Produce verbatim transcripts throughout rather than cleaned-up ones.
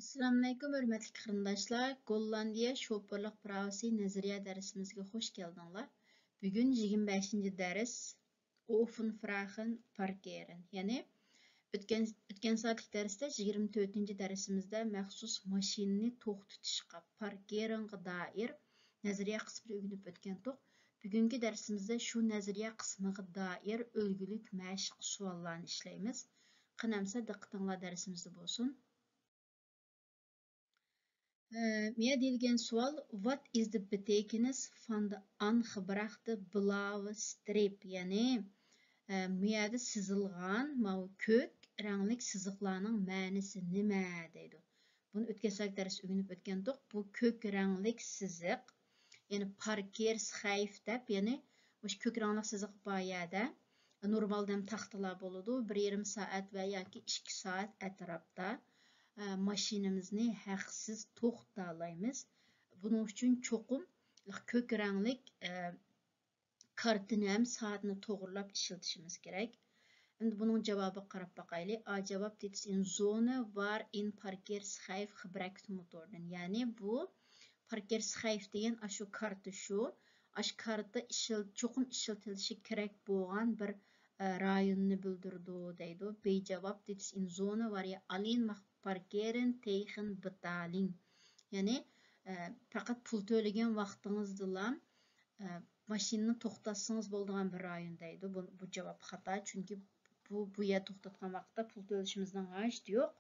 ئەسسالامۇئەلەيكۇم، ھۆرمەتلىك قېرىنداشلار! گوللاندىيە شوپۇرلۇق پىراۋىسى نەزەرىيە دەرسىمىزگە خوش كەلدىڭلار. بۈگۈن يىگىرمە بەشىنچى دەرس، ئوفېن فراخېن پاركېرېن. يەنى ئۆتكەن، ئۆتكەن سائەتلىك دەرستە، يىگىرمە تۆتىنچى دەرسىمىزدە مەخسۇس ماشىنىنى توختىتىشقا، پاركېرىنغا دائىر نەزەرىيە قىسمىنى ئۆگىنىپ ئۆتكەنتۇق. بۈگۈنكى دەرسىمىزدە شۇ نەزەرىيە قىسمىغا دائىر ئۈلگىلىك مەشىق سوئاللارنى ئىشلەيمىز. قېنى ئەمسە دىققىتىڭلار دەرسىمىزدە بولسۇن. ئە، مىيە دېيىلگەن سوئال، What is the betekenis van de aangebrachte blauwe streep؟ يەنى، ئە، مىيەدە سىزىلغان ماۋۇ كۆك رەڭلىك سىزىقلارنىڭ مەنىسى نېمە دەيدۇ. بۇنى ئۆتكەن سەت دەرس ئۆگىنىپ ئۆتكەنتۇق. بۇ كۆك رەڭلىك سىزىق، يەنى پاركېر سخەيف دەپ، يەنى مۇشۇ كۆك رەڭلىك سىزىق بار يەردە، نورمالدا ھەم تاختىلار بولىدۇ، بىر يېرىم سائەت ۋە ياكى ئىككى سائەت ئەتراپتا، ئە، ماشىنىمىزنى ھەقسىز توختىتالايمىز. بۇنىڭ ئۈچۈن چوقۇم كۆك رەڭلىك، ئە، كارتىنى ھەم سائەتنى توغرىلاپ ئىشلىتىشىمىز كېرەك. ئەمدى بۇنىڭ جاۋابىغا قاراپ باقايلى. ئا جاۋاب، Dit is een zone waarin parkeerschijf gebruikt moet worden. يەنى بۇ پاركېر سخەيف دېگەن ئاشۇ كارتا شۇ. ئاشۇ كارتا ئىشل-، چوقۇم ئىشلىتىلىشى كېرەك بولغان بىر، ئە، رايوننى بىلدۈرىدۇ دەيدۇ. بى جاۋاب، Dit is een zone waar je alleen mag parkeren tegen betaling. يەنى، ئە، پەقەت پۇل تۆلىگەن ۋاقتىڭىزدىلا، ئە، ماشىنىنى توختاتسىڭىز بولىدىغان بىر رايون دەيدۇ. بۇ، بۇ جاۋاب خاتا، چۈنكى بۇ، بۇ يەر توختاتقان ۋاقىتتا پۇل تۆلىشىمىزنىڭ ھاجىتى يوق.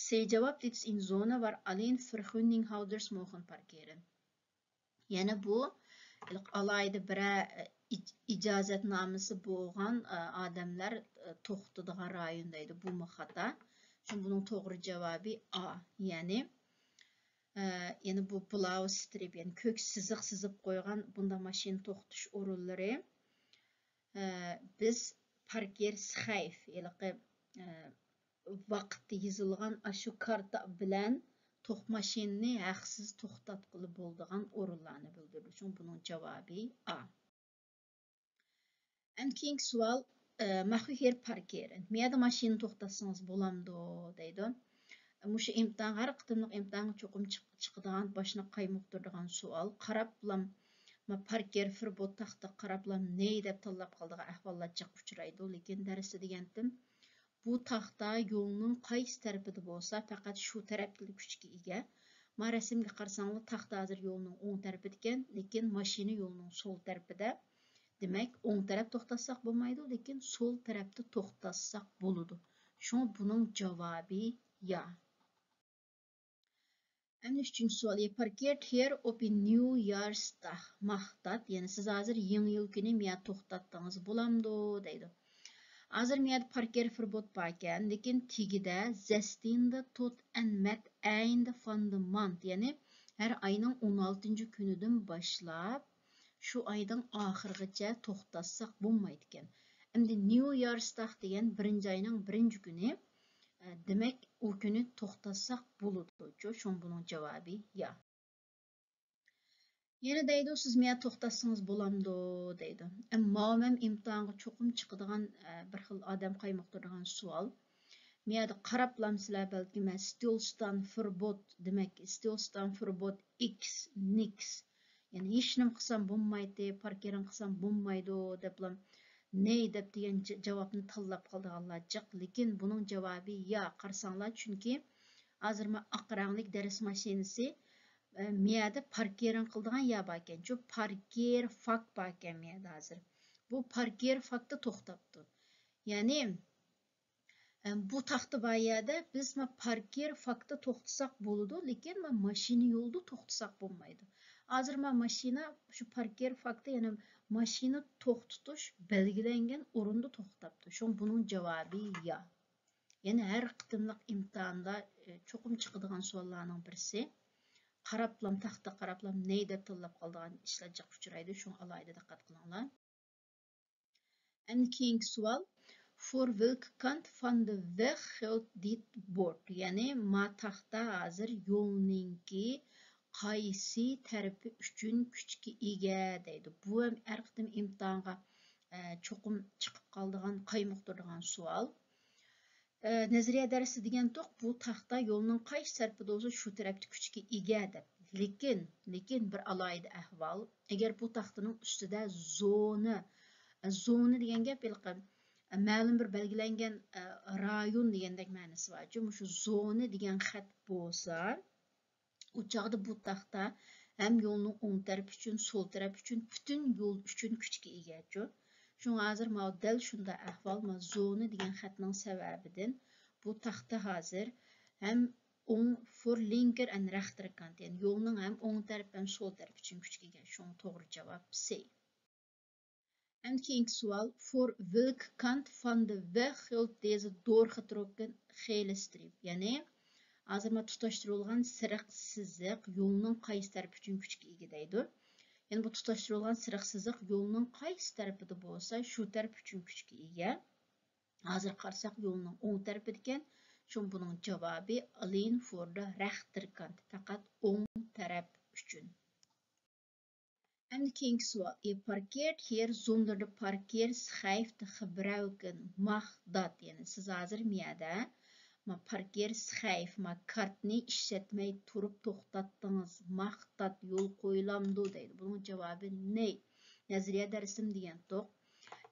سى جاۋاب، Dit is een zone waar alleen vergunninghouders mogen parkeren. يەنى بۇ ئالاھىدە بىرەر ئىج-، ئىجازەتنامىسى بولغان، ئە، ئادەملەر، ئە، توختىدىغان رايون دەيدۇ. بۇمۇ خاتا. شۇڭا بۇنىڭ توغرا جاۋابى ئا. يەنى، ئە، يەنى بۇ بلاۋ سترىپ، يەنى كۆك سىزىق سىزىپ قويغان بۇنداق ماشىنا توختىتىش ئورۇنلىرى، ئە، بىز پاركېر سخەيف، ھېلىقى، ئە، ۋاقىت يېزىلغان ئاشۇ كارتا بىلەن توق ماشىنىنى ھەقسىز توختاتقىلى بولىدىغان ئورۇنلارنى بىلدۈرىدۇ. شۇڭا بۇنىڭ جاۋابى ئا. ئەمدى كېيىنكى سوئال، ئە، Mag ik hier parkeren؟ مەيەردە ماشىنىنى توختاتسىڭىز بولامدۇ دەيدۇ. مۇشۇ ئىمتىھان، ھەر قېتىملىق ئىمتىھانغا چوقۇم چىق-، چىقىدىغان، باشنى قايمۇقتۇرىدىغان سوئال. قاراپلام، ما، پاركېر فېربوت تاختىغا قاراپلام نەي دەپ تاللاپ قالىدىغان ئەھۋاللار جىق ئۇچرايدۇ. لېكىن دەرستە دېگەنتىم، بۇ تاختا يولنىڭ قايسى تەرىپىدە بولسا، پەقەت شۇ تەرەپتىلا كۈچكە ئىگە. ما رەسىمگە قارىساڭلار، تاختا ھازىر يولنىڭ ئوڭ تەرىپىدىكەن، لېكىن ماشىنا يولنىڭ سول تەرىپىدە. دېمەك، ئوڭ تەرەپ توختاتساق بولمايدۇ، لېكىن سول تەرەپتە توختاتساق بولىدۇ. شۇڭا بۇنىڭ جاۋابى يا. ئەمدى ئۈچىنچى سوئال. Parkeert hier op een nieuwjaarsdag, mag dat؟ يەنى سىز ھازىر يېڭى يىل كۈنى مىيە توختاتتىڭىز بولامدۇ دەيدۇ. ھازىر مىيەدە پاركېر فېربوت باركەن، لېكىن تېگىدە zestiende tot en met einde van de maand، يەنى ھەر ئاينىڭ ئون ئالتىنچى كۈنىدىن باشلاپ شۇ ئاينىڭ ئاخىرىغىچە توختاتساق بولمايدىكەن. ئەمدى نيۇ يارستاغ دېگەن بىرىنچى ئاينىڭ بىرىنچى كۈنى، ئە، دېمەك، ئۇ كۈنى توختاتساق بولىدۇچۇ؟ شۇڭا بۇنىڭ جاۋابى يا. يەنە دەيدۇ، سىز مىيە توختاتسىڭىز بولامدۇ دەيدۇ. ئەمما ماۋۇ مەن ئىمتىھانغا چوقۇم چىقىدىغان، ئە، بىر خىل ئادەم قايمۇقتۇرىدىغان سوئال. مىيەدە قاراپلام سىلەر بەلكىم، مەن ستىلستان فېربوت، دېمەك، ستىلستان فېربوت ئىكس، نىكس. يەنى ھېچنېمە قىلسام بولمايتتى، پاركىرىڭ قىلسام بولمايدۇ دەپلا نەي دەپ دېگەن ج-، جاۋابنى تاللاپ قالىدىغانلار جىق. لېكىن بۇنىڭ جاۋابى يا، قارىساڭلار، چۈنكى ھازىر مانا ئاق رەڭلىك دەرس ماشىنىسى، ئە، مىيەدە پاركىرىڭ قىلىدىغان يا باركەن. شۇ پاركىر فاك باركەن مىيەدە ھازىر. بۇ پاركىر فاكتا توختاپتۇ. يەنى، ئە، بۇ تاختا بار يەردە بىز ما پاركىر فاكتا توختىساق بولىدۇ، لېكىن ما ماشىنا يولىدا توختىساق بولمايدۇ. ھازىر ما ماشىنا شۇ پاركىر فاكتا، يەنى ماشىنا توختىتىش بەلگىلەنگەن ئورۇندا توختاپتۇ. شۇڭا بۇنىڭ جاۋابى يا. يەنى ھەر قېتىملىق ئىمتىھاندا، ئە، چوقۇم چىقىدىغان سوئاللارنىڭ بىرسى. قاراپلام، تاختا قاراپلام نەي دەپ تاللاپ قالىدىغان ئىشلار جىق ئۇچرايدۇ. شۇڭا ئالاھىدە دىققەت قىلىڭلار. ئەمدى كېيىنكى سوئال. Voor welke kant van de weg geldt dit bord؟ يەنى ما تاختا ھازىر يولنىڭكى قايسى تەرىپى ئۈچۈن كۈچكە ئىگە دەيدۇ. بۇ ھەم ھەر قېتىم ئىمتىھانغا، ئە، چوقۇم چىقىپ قالىدىغان، قايمۇقتۇرىدىغان سوئال. نەزەرىيە دەرسى دېگەنتۇق، بۇ تاختا يولنىڭ قايسى تەرىپىدە بولسا، شۇ تەرەپتە كۈچكە ئىگە دەپ. لېكىن، لېكىن بىر ئالاھىدە ئەھۋال، ئەگەر بۇ تاختىنىڭ ئۈستىدە زونا، زونا دېگەن گەپ ھېلىقى مەلۇم بىر بەلگىلەنگەن رايون دېگەندەك مەنىسى بارچۇ، مۇشۇ زونا دېگەن خەت بولسا، ئۇ چاغدا بۇ تاختا ھەم يولنىڭ ئوڭ تەرىپى ئۈچۈن، سول تەرەپ ئۈچۈن، پۈتۈن يول ئۈچۈن كۈچكە ئىگەچۇ. شۇڭا ھازىر ماۋۇ دەل شۇنداق ئەھۋال، ماۋۇ زونا دېگەن خەتنىڭ سەۋەبىدىن بۇ تاختا ھازىر ھەم ئوڭ، فور لىنكېر ئەند رەختىركانت، يەنى يولنىڭ ھەم ئوڭ تەرىپى ھەم سول تەرىپى ئۈچۈن كۈچكە ئىگە. شۇڭا توغرا جاۋاب سى. ئەمدى كېيىنكى سوئال، فور ۋىلكە كانت فان دە ۋېغ خىلت دېزە دورخېتروككېن خېلە سترىپ. يەنى، ھازىر مانا تۇتاشتۇرۇلغان سېرىق سىزىق يولنىڭ قايسى تەرىپى ئۈچۈن كۈچكە ئىگە دەيدۇ. يەنى بۇ تۇتاشتۇرۇلغان سېرىق سىزىق يولنىڭ قايسى تەرىپىدە بولسا، شۇ تەرەپ ئۈچۈن كۈچكە ئىگە. ھازىر قارىساق، يولنىڭ ئوڭ تەرىپىدىكەن. شۇڭا بۇنىڭ جاۋابى ئالين فور دە رەختىركانت، پەقەت ئوڭ تەرەپ ئۈچۈن. ئەمدى كېيىنكى سوئال. ئى پاركېرت ھېر زۇندېر دە پاركېرسخەيف دە خېبرەۋكېن ماخ دات. يەنى سىز ھازىر مىيەدە ما پاركېرسخەيف، ما كارتنى ئىشلەتمەي تۇرۇپ توختاتتىڭىز. ماخ دات يول قويۇلامدۇ دەيدۇ. بۇنىڭ جاۋابى نەي. نەزەرىيە دەرسىم دېگەنتۇق.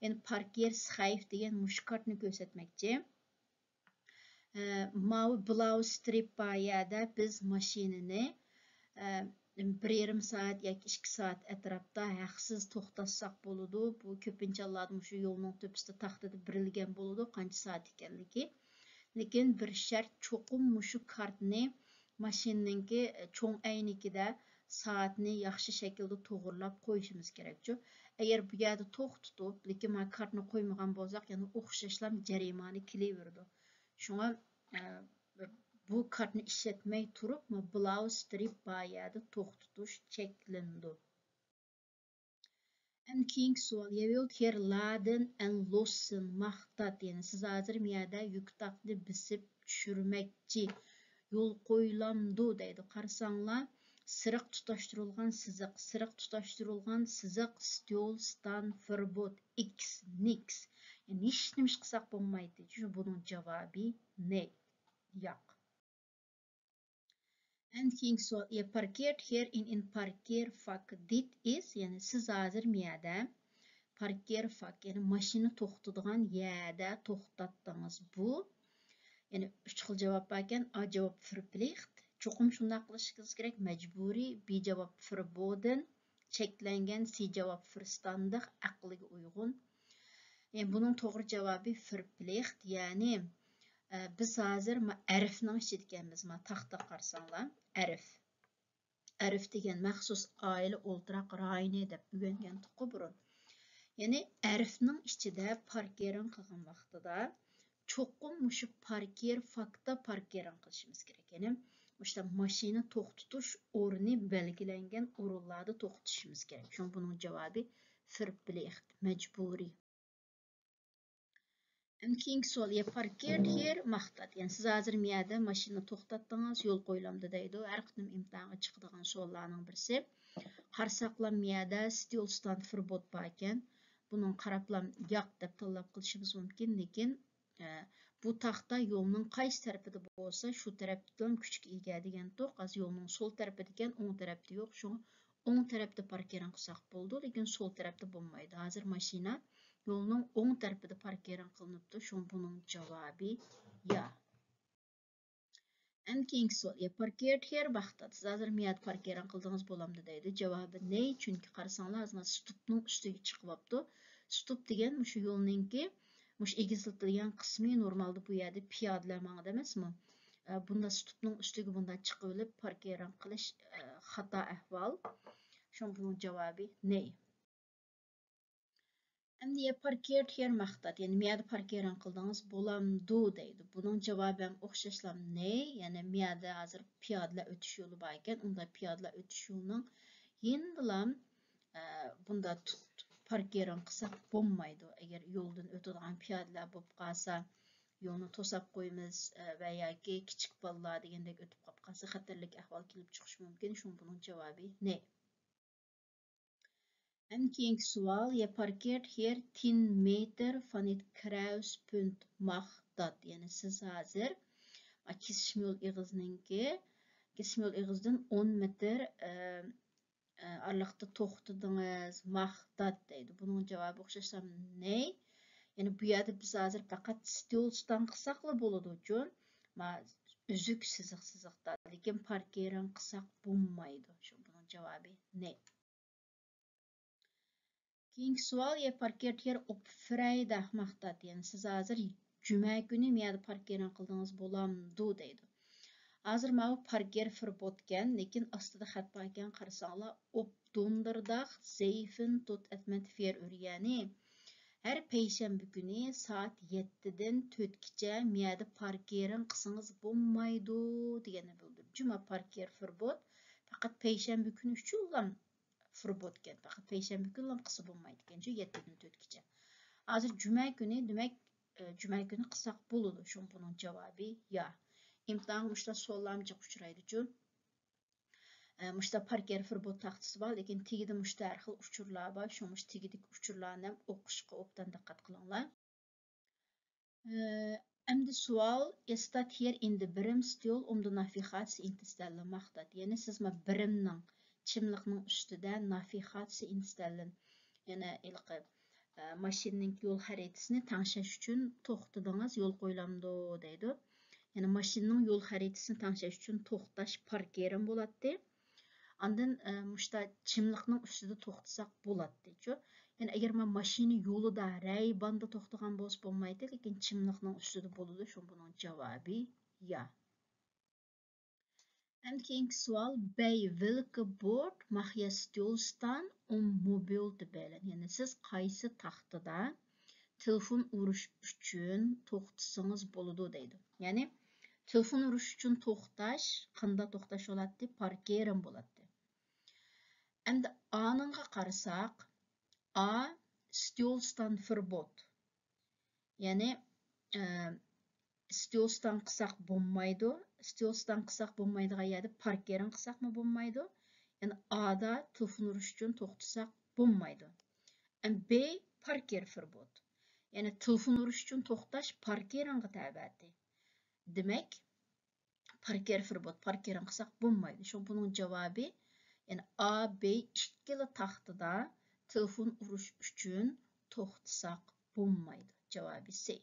يەنى پاركېرسخەيف دېگەن مۇشۇ كارتنى كۆرسەتمەكچى. ئە، ماۋۇ بلاۋ سترىپ بار يەردە بىز ماشىنىنى، ئە، بىر يېرىم سائەت ياكى ئىككى سائەت ئەتراپتا ھەقسىز توختاتساق بولىدۇ. بۇ كۆپىنچە ھاللاردا مۇشۇ يولنىڭ تۆپىسىدە تاختىدا بېرىلگەن بولىدۇ، قانچە سائەت ئىكەنلىكى. لېكىن بىر شەرت، چوقۇم مۇشۇ كارتنى ماشىنىنىڭكى، ئە، چوڭ ئەينىكىدە سائەتنى ياخشى شەكىلدە توغرىلاپ قويۇشىمىز كېرەكچۇ. ئەگەر بۇ يەردە توختىتىپ، لېكىن مانا كارتنى قويمىغان بولساق، يەنە ئوخشاشلا جەرىمانە كېلىۋېرىدۇ. شۇڭا، ئە، بۇ كارتنى ئىشلەتمەي تۇرۇپ، مانا بلاۋ سترىپ بار يەردە توختىتىش چەكلىنىدۇ. ئەمدى كېيىنكى سوئال. يەۋىلت ھېر لادىن ئەن لوسسىن ماختات. يەنى سىز ھازىر مۇ يەردە يۈك تاقنى بېسىپ چۈشۈرمەكچى. يول قويۇلامدۇ دەيدۇ. قارىساڭلار، سېرىق تۇتاشتۇرۇلغان سىزىق، سېرىق تۇتاشتۇرۇلغان سىزىق، ستول ستان فېربوت، ئىكس، نىكس. يەنى ھېچنېمە ئىش قىلساق بولمايتتى. چۈنكى بۇنىڭ جاۋابى نەي. ياق. ئەمدى كېيىنكى سوئال. ئى پاركېرت ھېر ئىن ئىن پاركېر فاك دىت ئىس، يەنى سىز ھازىر مۇ يەردە پاركېر فاك، يەنى ماشىنا توختىتىدىغان يەردە توختاتتىڭىز. بۇ، يەنى ئۈچ خىل جاۋاب باركەن. ئا جاۋاب فېرپلىخت، چوقۇم شۇنداق قىلىشىڭىز كېرەك، مەجبۇرىي. بى جاۋاب فېربودېن، چەكلەنگەن. سى جاۋاب فېرستاندىخ، ئەقىلگە ئۇيغۇن. يەنى بۇنىڭ توغرا جاۋابى فېرپلىخت، يەنى، ئە، بىز ھازىر ما ئەرفنىڭ ئىچىدىكەنمىز، ما تاختا قارىساڭلار، ئەرف. ئەرف دېگەن مەخسۇس ئائىلە ئولتۇراق رايونى دەپ ئۆگەنگەنتۇققۇ بۇرۇن. يەنى ئەرفنىڭ ئىچىدە پاركىرىڭ قىلغان ۋاقتىدا چوقۇم مۇشۇ پاركىر فاكتا پاركىرىڭ قىلىشىمىز كېرەك. يەنى مۇشۇنداق ماشىنا توختىتىش ئورنى بەلگىلەنگەن ئورۇنلاردا توختىتىشىمىز كېرەك. شۇڭا بۇنىڭ جاۋابى فېرپلىخت، مەجبۇرىي. ئەمدى كېيىنكى سوئال. يە پاركېرت ھېر ماختات. يەنى سىز ھازىر مۇ يەردە ماشىنا توختاتتىڭىز، يول قويۇلامدۇ دەيدۇ. ھەر قېتىم ئىمتىھانغا چىقىدىغان سوئاللارنىڭ بىرسى. قارىساقلا مۇ يەردە ستول ستان فېربوت باركەن. بۇنىڭ قاراپلا ياق دەپ تاللاپ قىلىشىمىز مۇمكىن، لېكىن، ئە، بۇ تاختا يولنىڭ قايسى تەرىپىدە بولسا، شۇ تەرەپتىن كۈچكە ئىگە دېگەنتۇق. ھازىر يولنىڭ سول تەرىپىدىكەن، ئوڭ تەرەپتە يوق. شۇڭا ئوڭ تەرەپتە پاركىرىڭ قىلساق بولىدۇ، لېكىن سول تەرەپتە بولمايدۇ. ھازىر ماشىنا يولنىڭ ئوڭ تەرىپىدە پاركىرىڭ قىلىنىپتۇ، شۇڭا بۇنىڭ جاۋابى يا. ئەمدى كېيىنكى سوئال. يە پاركېرت ھېر ماختات. سىز ھازىر مۇ يەردە پاركىرىڭ قىلدىڭىز بولامدۇ دەيدۇ. جاۋابى نەي، چۈنكى قارىساڭلار، ھازىر ستۇپنىڭ ئۈستىگە چىقىۋاپتۇ. ستۇپ دېگەن مۇشۇ يولنىڭكى، مۇشۇ ئېگىزلىتىلگەن قىسمى، نورمالدا بۇ يەردە پىيادىلەر ماڭىدۇ ئەمەسمۇ؟ ئە، بۇنداق ستۇپنىڭ ئۈستىگە بۇنداق چىقىۋېلىپ پاركىرىڭ قىلىش، ئە، خاتا ئەھۋال. شۇڭا بۇنىڭ جاۋابى نەي. ئەمدى يە پاركېرت ھېر ماختات، يەنى مۇ يەردە پاركىرىڭ قىلدىڭىز بولامدۇ دەيدۇ. بۇنىڭ جاۋابى ھەم ئوخشاشلا نەي، يەنى مۇ يەردە ھازىر پىيادىلەر ئۆتۈش يولى بار ئىكەن، ئۇندا پىيادىلەر ئۆتۈش يولىنىڭ يېنىدىلا، ئە، بۇنداق تۇتۇپ پاركىرىڭ قىلساق بولمايدۇ. ئەگەر يولدىن ئۆتىدىغان پىيادىلەر بولۇپ قالسا، يولنى توساپ قويىمىز، ئە، ۋە ياكى كىچىك بالىلار دېگەندەك ئۆتۈپ قاپ قالسا، خەتەرلىك ئەھۋال كېلىپ چىقىشى مۇمكىن. شۇڭا بۇنىڭ جاۋابى نەي. ئەمدى كېيىنكى سوئال، يە پاركېرت ھېر تىن مېتىر فان ئېت كرەۋسپۇنت ماخ دات. يەنى سىز ھازىر، ئا، كېسىشمە يول ئېغىزىنىڭكى، كېسىشمە يول ئېغىزىدىن ئون مېتىر، ئە، ئە، ئارىلىقتا توختىدىڭىز، ماخ دات دەيدۇ. بۇنىڭ جاۋابى ئوخشاشلا نەي. يەنى بۇ يەردە بىز ھازىر پەقەت ستىلستان قىلساقلا بولىدۇچۇ. ما، ئۈزۈك سىزىق سىزىقتا. لېكىن پاركېرىڭ قىلساق بولمايدۇ. شۇ بۇنىڭ جاۋابى نەي. كېيىنكى سوئال، يە پاركېرت ھېر ئوپ فرەيداخ ماخ دات. يەنى سىز ھازىر جۈمە كۈنى مەيەردە پاركېرىڭ قىلدىڭىز بولامدۇ دەيدۇ. ھازىر ماۋۇ پاركېر فىربوتكەن، لېكىن ئاستىدا خەت باركەن، قارىساڭلار، ئوپ دوندىرداخ زەيفىن توت ئەتمەت فېر ئۆريەنى. ھەر پەيشەنبە كۈنى سائەت يەتتىدىن تۆتكىچە مەيەردە پاركېرىڭ قىلسىڭىز بولمايدۇ دېگەننى بىلدۈرىدۇ. جۈمە پاركېر فىربوت پەقەت پەيشەنبە كۈنى ئۈچۈنلا فىربوتكەن. پەقەت پەيشەنبە كۈنىلا قىلسا بولمايدىكەنچۇ، يەتتىدىن تۆتكىچە. ھازىر جۈمە كۈنى، دېمەك، ئە، جۈمە كۈنى قىلساق بولىدۇ. شۇڭا بۇنىڭ جاۋابى يا. ئىمتىھانغا مۇشۇنداق سوئاللارمۇ جىق ئۇچرايدۇچۇ. ئە، مۇشۇنداق پاركېر فىربوت تاختىسى بار، لېكىن تېگىدە مۇشۇنداق ھەر خىل ئۇچۇرلار بار. شۇڭا مۇشۇ تېگىدىكى ئۇچۇرلارنى ھەم ئوقۇشقا ئوبدان دىققەت قىلىڭلار. ئەمدى سوئال، ئېستات ھېر ئىندى بىرىم ستيول ئومدى نافىخاتسى ئىنتىستەللى ماختات. يەنى سىز ما بىرىمنىڭ، چىملىقنىڭ ئۈستىدە نافىخاتسى ئىنتىستەللىن. يەنى ھېلىقى، ئە، ماشىنىنىڭ يول خەرىتىسىنى تەڭشەش ئۈچۈن توختىدىڭىز، يول قويۇلامدۇ دەيدۇ. يەنى ماشىنىنىڭ يول خەرىتىسىنى تەڭشەش ئۈچۈن توختاش پاركېرىم بولاتتى. ئاندىن، ئە، مۇشتا چىملىقنىڭ ئۈستىدە توختىساق بولاتتىچۇ. يەنى ئەگەر ما ماشىنا يولىدا، رەيباندا توختىغان بولسا بولمايتتى، لېكىن چىملىقنىڭ ئۈستىدە بولىدۇ، شۇڭا بۇنىڭ جاۋابى يا. ئەمدى كېيىنكى سوئال، بەي ۋىلكە بورت ماخيا ستيولستان ئوم موبىل تىبەلەن. يەنى سىز قايسى تاختىدا تېلېفون ئۇرۇش ئۈچۈن توختىسىڭىز بولىدۇ دەيدۇ. يەنى تېلېفون ئۇرۇش ئۈچۈن توختاش، قاندا توختاش بولاتتى؟ پاركېرىم بولاتتى. ئەمدى ئانىڭغا قارىساق، ئا ستيولستان فىربوت. يەنى، ئە، ستيولستان قىلساق بولمايدۇ. ستيولستان قىلساق بولمايدىغان يەردە پاركېرىڭ قىلساقمۇ بولمايدۇ. يەنى ئادا تېلېفون ئۇرۇش ئۈچۈن توختىساق بولمايدۇ. ئەم بى پاركېر فىربوت. يەنى تېلېفون ئۇرۇش ئۈچۈن توختاش پاركېرىڭغا تەۋەتى. دېمەك، پاركېر فىربوت، پاركېرىڭ قىلساق بولمايدۇ. شۇڭا بۇنىڭ جاۋابى، يەنى ئا، بى ئىككىلا تاختىدا تېلېفون ئۇرۇش ئۈچۈن توختىساق بولمايدۇ. جاۋابى سى.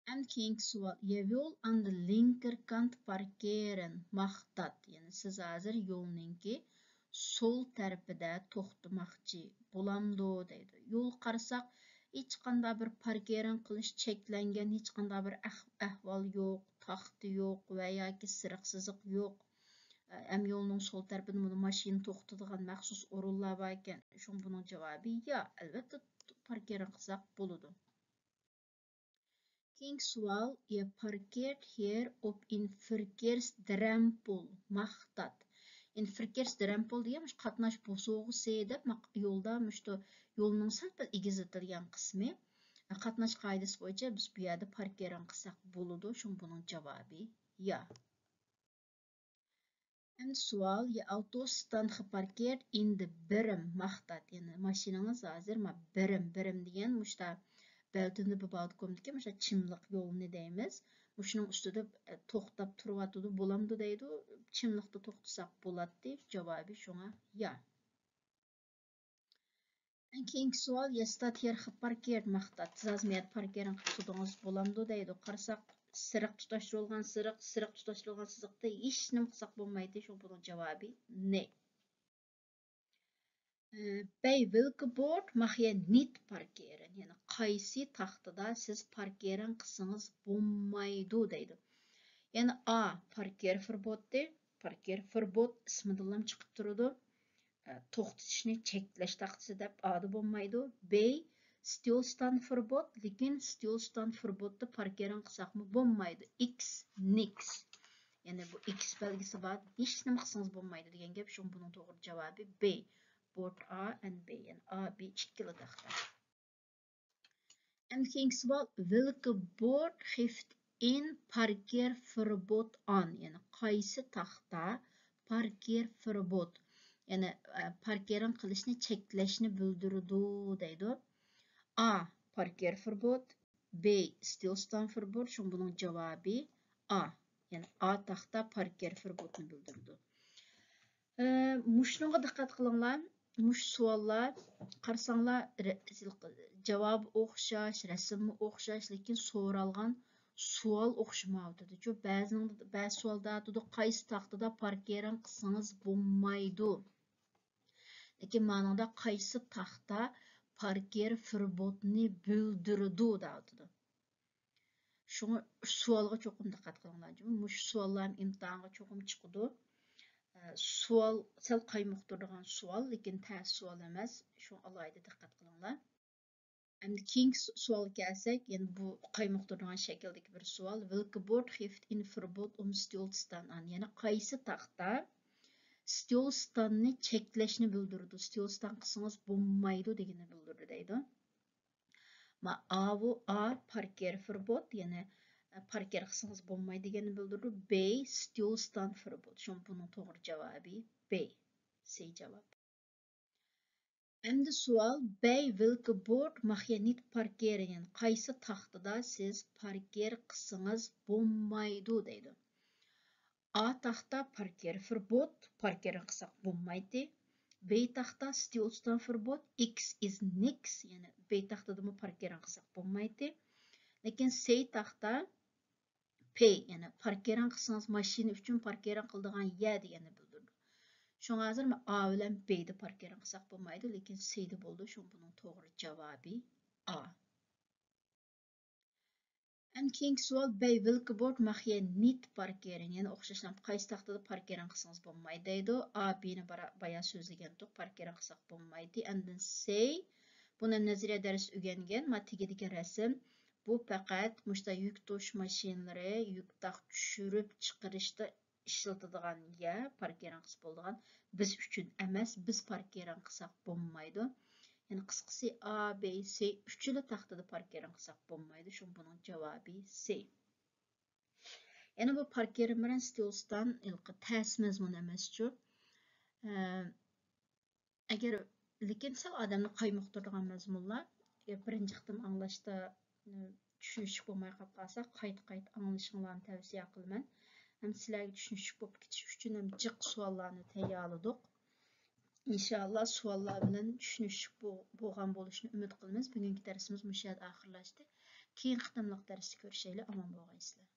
ئەمدى كېيىنكى سوئال. يەۋيول ئان دە لىنكېر كانت پاركېرىن ماختات. يەنى سىز ھازىر يولنىڭكى سول تەرىپىدە توختىماقچى بولامدۇ دەيدۇ. يول قارىساق، ھېچقانداق بىر پاركېرىڭ قىلىش چەكلەنگەن، ھېچقانداق بىر ئەھ-، ئەھۋال يوق، تاختا يوق ۋە ياكى سېرىق سىزىق يوق. ئەم يولنىڭ سول تەرىپىدە مۇنۇ ماشىنا توختىتىدىغان مەخسۇس ئورۇنلار باركەن. شۇڭا بۇنىڭ جاۋابى يا، ئەلۋەتتە، پاركېرىڭ قىلساق بولىدۇ. كېيىنكى سوئال، يە پاركېرت ھېر ئوپ ئىن فىركېرس درەمپول ماختات. ئىن فىركېرس درەمپول دېگەن مۇشۇ قاتناش بوسۇغىسى دەپ، ماق-، يولدا مۇشۇ يولنىڭ سەل پەل ئېگىزلىتىلگەن قىسمى. قاتناش قائىدىسى بويىچە بىز بۇ يەردە پاركېرىڭ قىلساق بولىدۇ، شۇڭا بۇنىڭ جاۋابى يا. ئەمدى سوئال، يە ئاۋتوستانخ پاركېرت ئىندى بىرىم ماختات. يەنى ماشىنىڭىز ھازىر ما بىرىم، بىرىم دېگەن مۇشتا بەلتىننى بىباۋدىكومدىكى مۇشۇ چىملىق يولىنى دەيمىز. مۇشۇنىڭ ئۈستىدە، ئە، توختاپ تۇرۇۋاتىدۇ، بولامدۇ دەيدۇ. چىملىقتا توختىساق بولاتتى. جاۋابى شۇڭا يا. ئەڭ كېيىنكى سوئال، يەستات يەر خىپاركېرت ماختات. سىز ھازىر مەيەردە پاركېرىڭ قىلىپ تۇردىڭىز بولامدۇ دەيدۇ. قارىساق، سېرىق تۇتاشتۇرۇلغان سېرىق، سېرىق تۇتاشتۇرۇلغان سىزىقتا ھېچنېمە قىلساق بولمايتتى. شۇڭا بۇنىڭ جاۋابى نەي. ئە، بەي ۋىلكە بورت ماخيە نىت پاركېرىن. يەنى قايسى تاختىدا سىز پاركېرىڭ قىلسىڭىز بولمايدۇ دەيدۇ. يەنى ئا پاركېر فىربوتتى. پاركېر فىربوت ئىسمىدىنلا چىقىپ تۇرىدۇ. ئە، توختىتىشنى چەكلەش تاختىسى دەپ ئادا بولمايدۇ. بەي ستيولستان فىربوت، لېكىن ستيولستان فىربوتتا پاركېرىڭ قىلساقمۇ بولمايدۇ. ئىكس نىكس. يەنى بۇ ئىكس بەلگىسى بار، ھېچنېمە قىلسىڭىز بولمايدۇ دېگەن گەپ. شۇڭا بۇنىڭ توغرا جاۋابى بى. بورت ئا ئەند بى، يەنى ئا، بى ئىككىلا تاختا. ئەمدى كېيىنكى سوئال، ۋىلكە بورت خىفت ئىن پاركېر فىربوت ئان، يەنى قايسى تاختا پاركېر فىربوت؟ يەنى، ئە، پاركىرىڭ قىلىشنى چەكلەشنى بىلدۈرىدۇ دەيدۇ. A، پاركىرفېربوت، B، ستىلستاندفېربوت، شۇڭا بۇنىڭ جاۋابى A. يەنى A تاختا پاركىرفېربوتنى بىلدۈرىدۇ. ئە، مۇشۇنىڭغا دىققەت قىلىڭلار. مۇشۇ سوئاللار، قارىساڭلار، رە-، جاۋابى ئوخشاش، رەسىممۇ ئوخشاش، لېكىن سورالغان سوئال ئوخشىمايۋاتىدۇ. چۈنكى بەزىنىڭ، بەزى سوئالدا ئاتىدۇ، قايسى تاختىدا پاركىرىڭ قىلسىڭىز بولمايدۇ. لېكىن مانىڭدا قايسى تاختا پاركىرفېربوتنى بىلدۈرىدۇ دەۋاتىدۇ. شۇڭا سوئالغا چوقۇم دىققەت قىلىڭلار. مۇشۇ سوئاللار ھەم ئىمتىھانغا چوقۇم چىقىدۇ. ئە، سوئال سەل قايمۇقتۇرىدىغان سوئال، لېكىن تەس سوئال ئەمەس. شۇڭا ئالاھىدە دىققەت قىلىڭلار. ئەمدى كېيىنكى سو-، سوئالغا كەلسەك، يەنە بۇ قايمۇقتۇرىدىغان شەكىلدىكى بىر سوئال. Vilket bord geeft in verbod om stilstand aan؟ يەنى قايسى تاختا ستىلستاننى چەكلەشنى بىلدۈرىدۇ؟ ستىلستان قىلسىڭىز بولمايدۇ دېگىننى بىلدۈرىدۇ دەيدۇ. ما-، A بۇ A، پاركىرفېربوت، يەنى، ئە، پاركىر قىلسىڭىز بولمايدۇ دېگەننى بىلدۈرىدۇ. B، ستىلستاندفېربوت. شۇڭا بۇنىڭ توغرا جاۋابى B. C جاۋاب. ئەمدى سوئال، Bij welke bord mag je niet parkeren؟ يەنى قايسى تاختىدا سىز پاركىر قىلسىڭىز بولمايدۇ دەيدۇ. A تاختا پاركىرفېربوت، پاركىرىڭ قىلساق بولمايتتى. B تاختا ستىلستاندفېربوت، X is niks، يەنى B تاختىدىمۇ پاركىرىڭ قىلساق بولمايتتى. لېكىن C تاختا P، يەنى پاركىرىڭ قىلسىڭىز ماشىنا ئۈچۈن پاركىرىڭ قىلىدىغان يەر دېگەننى بىلدۈرىدۇ. شۇڭا ھازىر A بىلەن B دە پاركىرىڭ قىلساق بولمايدۇ، لېكىن C دە بولىدۇ. شۇڭا بۇنىڭ توغرا جاۋابى A. ئەمدى كېيىنكى سوئال، Bij welke bord mag je niet parkeren؟ يەنە ئوخشاشلا قايسى تاختىدا پاركىرىڭ قىلسىڭىز بولمايدۇ دەيدۇ. A، B نى بارا-، بايا سۆزلىگەنتۇق، پاركىرىڭ قىلساق بولمايدۇ. ئاندىن C، بۇنى نەزەرىيە دەرسى ئۆگەنگەن، ما تېگىدىكى رەسىم. بۇ پەقەت مۇشتا يۈك توشۇش ماشىنىلىرى، يۈك تاق چۈشۈرۈپ چىقىرىشتا ئىشلىتىدىغان يەر، پاركىرىڭ قىلسا بولىدىغان، بىز ئۈچۈن ئەمەس، بىز پاركىرىڭ قىلساق بولمايدۇ. يەنى قىسقىسى، A، B، C ئۈچىلا تاختىدا پاركىرىڭ قىلساق بولمايدۇ، شۇڭا بۇنىڭ جاۋابى C. يەنى بۇ پاركىرىڭ بىلەن ستىلستان ھېلىقى تەس مەزمۇن ئەمەسچۇ. ئە، ئەگەر، لېكىن سەل ئادەمنى قايمۇقتۇرىدىغان مەزمۇنلار، ئەگەر بىرىنچى قېتىم ئاڭلاشتا، ئە، چۈشىنىشلىك بولماي قاپ قالسا، قايتا-قايتا ئاڭلىشىڭلارنى تەۋسىيە قىلىمەن. ھەم سىلەرگە چۈشىنىشلىك بولۇپ كېتىش ئۈچۈن ھەم جىق سوئاللارنى تەييارلىدۇق. ئىنشائاللا، سوئاللار بىلەن چۈشىنىشلىك بو-، بولغان بولۇشىنى ئۈمىد قىلىمىز. بۈگۈنكى دەرسىمىز مۇشۇ يەردە ئاخىرلاشتى. كېيىنكى قېتىملىق دەرستە كۆرۈشەيلى. ئامان بولغايسىلەر.